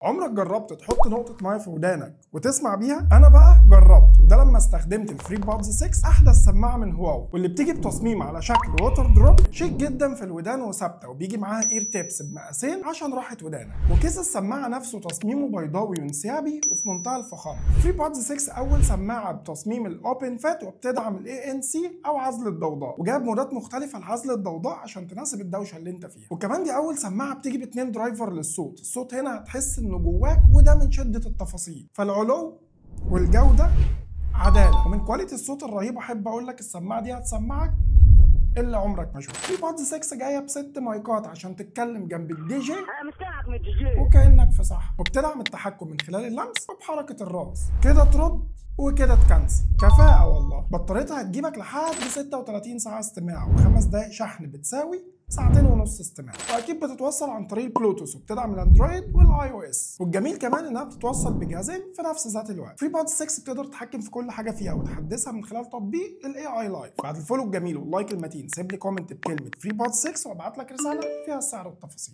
عمرك جربت تحط نقطة مية في ودانك وتسمع بيها؟ أنا بقى جربت، وده لما استخدمت ال FreeBuds 6، أحدث سماعة من هواوي، واللي بتيجي بتصميم على شكل water drop شيك جدا في الودان وثابتة، وبيجي معاها ear tips بمقاسين عشان راحة ودانك. و case السماعة نفسه تصميمه بيضاوي وانسيابي وفي منتهى الفخامة. FreeBuds 6 أول سماعة بتصميم ال open fit وبتدعم ال ANC أو عزل الضوضاء، وجاب مودات مختلفة لعزل الضوضاء عشان تناسب الدوشة اللي أنت فيها. وكمان دي أول سماعة بتيجي باتنين driver للصوت، الصوت هنا هتحس إنه جواك، وده من شدة التفاصيل. فالعلو والجودة عدالة، ومن quality الصوت الرهيب أحب أقول لك السماعة دي هتسمعك اللي عمرك ما شفته. FreeBuds 6 جاية بست مايكات عشان تتكلم جنب الدي جي وكأنك في صح، وبتدعم التحكم من خلال اللمس وبحركة الراس، كده ترد وكده تكنسل. كفاءة والله. بطاريتها هتجيبك لحد 36 ساعة استماع، وخمس دقايق شحن بتساوي 2.5 ساعة استماع. واكيد بتتوصل عن طريق البلوتوث، وبتدعم ال Android وال iOS، والجميل كمان انها بتتوصل بجهازين في نفس ذات الوقت. FreeBuds 6 بتقدر تتحكم في كل حاجة فيها وتحدثها من خلال تطبيق ال AI Life. بعد ال follow الجميل وال like المتين، سيب لي comment بكلمه FreeBuds 6 وابعت لك رسالة فيها السعر والتفاصيل.